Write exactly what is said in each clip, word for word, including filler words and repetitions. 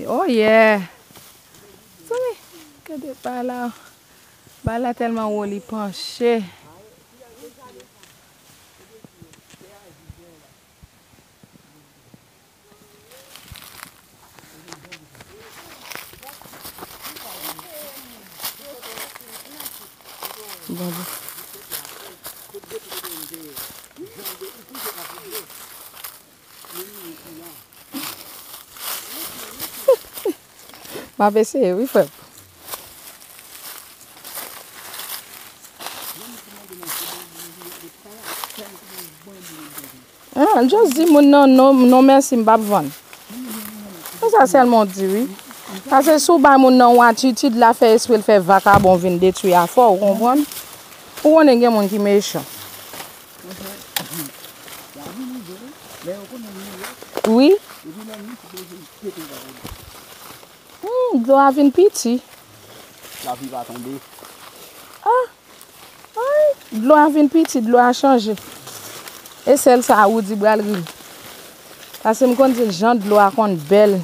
Oh yeah! Zanmi, gade ba la. Ba la tèlman wo li panche. Bon, bon. M ap eseye wi, frè m. Ah, just di moun nan non, non mèsi, m p ap vann. Se sa sèlman w di wi. Paske si w bay moun nan yon atitid, l a fè espre l fè vakabon vin detwi afè w, ou konprann? Ou konnen gen moun ki mechan. Wi. Hmm, dlo a vin piti. Lapli pa tonbe. Ah. Ay, dlo a vin piti, dlo a chanje. E sèl sa a Woody pral ri. Paske m konn di l jan dlo a konn bèl.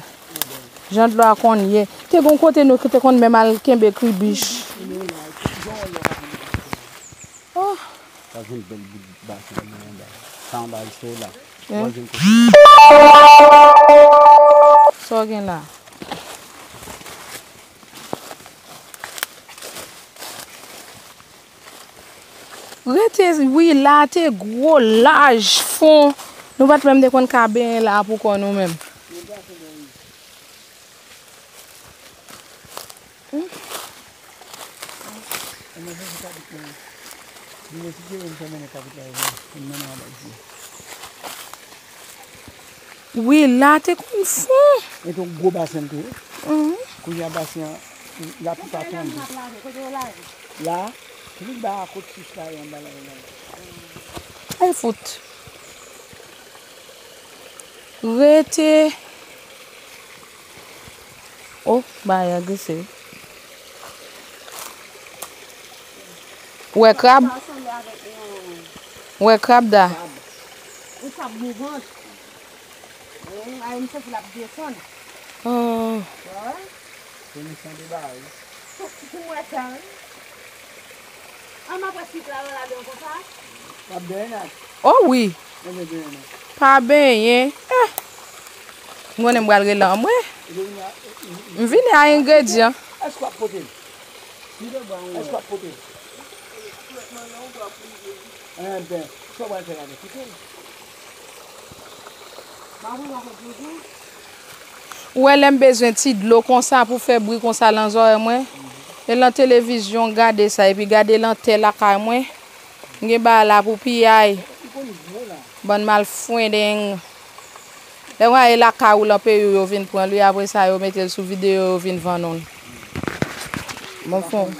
Jan dlo a konn ye. Te gon kote nou te konn menm al kenbe kribich. Oh. Sa se yon bèl bout basen nan anba. Sa anba iso la. Hein? Sa w gen la? Rete, wi, la te gwo, laj, fon. Nou pa t menm te konn ka benyen la pou kò nou menm. Hmm. Wi, la te konn fon. Mete yon gwo basen tou. Mhm. Kounye a basen an, lapli pa tonbe. La, li ba a kot sous la, anba la, la. Ay, fout. Rete. Oh, bagay a glise. Ou wè krab? Sa sanble avèk yon... Ou wè krab da? Yon krab mouvant. Wi, ay, m santi l ap desann. Oh. Wè? Se mechan de bagay. Pou, pou mwen sa, wi. An, m ap wè si pla yo ladan konsa. W ap benyen ak... Oh wi. Mwen vle benyen ak... Pa benyen. Eh. M konnen m pral rele anmwe. M vini a engredyan. Èske w ap pote l? Èske w ap pote l? Enben, sa w pral fè ladan? Kite l. Ou wè lè m bezwen ti dlo konsa pou fè bri konsa lan zòrèy mwen? E lan televizyon gade sa, epi gade lan tè lakay mwen. M gen bagay la pou piyay. Bann malfrendeng. Lè w ale lakay ou lan peyi w, yo vin pran l, wi, apre sa, yo mete l sou videyo, yo vin vann ou l. Bon fon.